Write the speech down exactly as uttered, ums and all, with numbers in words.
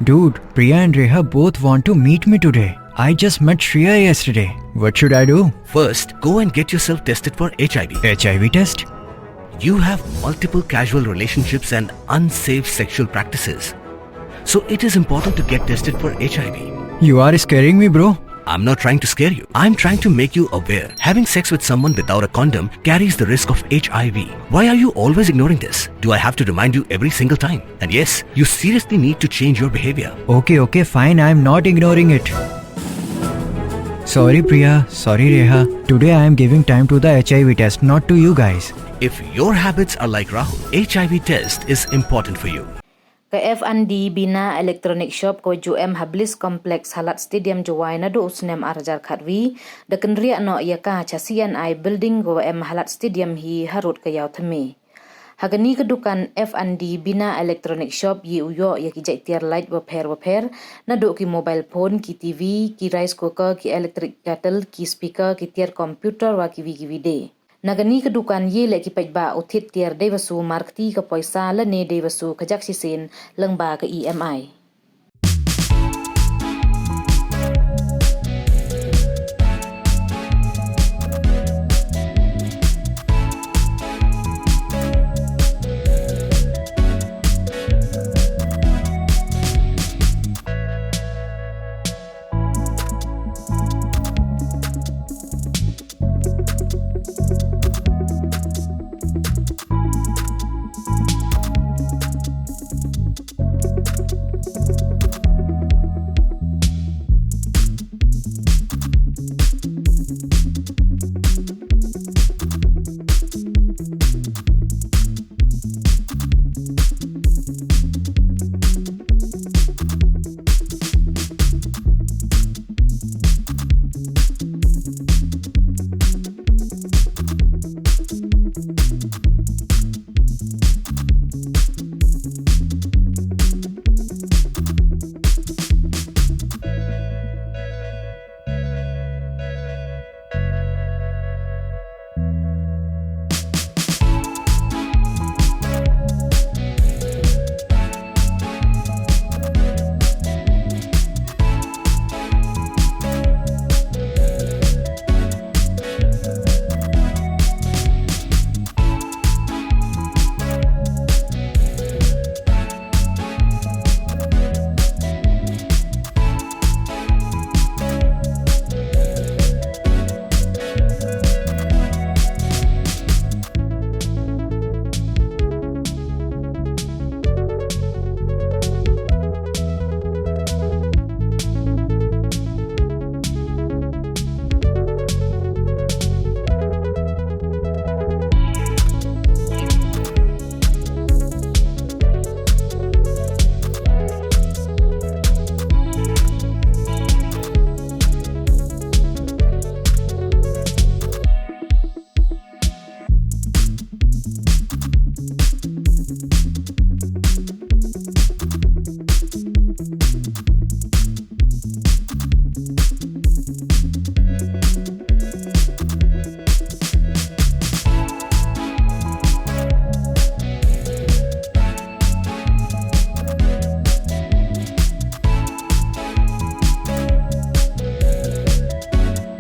Dude, Priya and Reha both want to meet me today. I just met Shreya yesterday. What should I do? First, go and get yourself tested for H I V. H I V test? You have multiple casual relationships and unsafe sexual practices. So it is important to get tested for H I V. You are scaring me, bro. I'm not trying to scare you. I'm trying to make you aware. Having sex with someone without a condom carries the risk of H I V. Why are you always ignoring this? Do I have to remind you every single time? And yes, you seriously need to change your behavior. Okay, okay, fine. I'm not ignoring it. Sorry, Priya. Sorry, Reha. Today I am giving time to the H I V test, not to you guys. If your habits are like Rahul, H I V test is important for you. Ka F and D Bina Electronic Shop ka wa ju em ha Bliss Complex ha Lad Stadium Jowai naduh u snem ar hajar khatwi, da kynriah noh ya ka cha C and I Building ka wa em ha Lad Stadium hi harud ka yaw thymme. Ha kani ka dukan F and D Bina Electronic Shop ye u yoh ya ki jait tiar light wapher wapher, naduh ki mobile phone, ki T V, ki rice cooker, ki electric kettle, ki speaker, ki tiar computer wa kiwi kiwi de. Na kani ka dukan ye leh ki paidbah u thied tiar dei wa su markti ka poisa lane dei wa su khajak shisien lyngba ka E M I.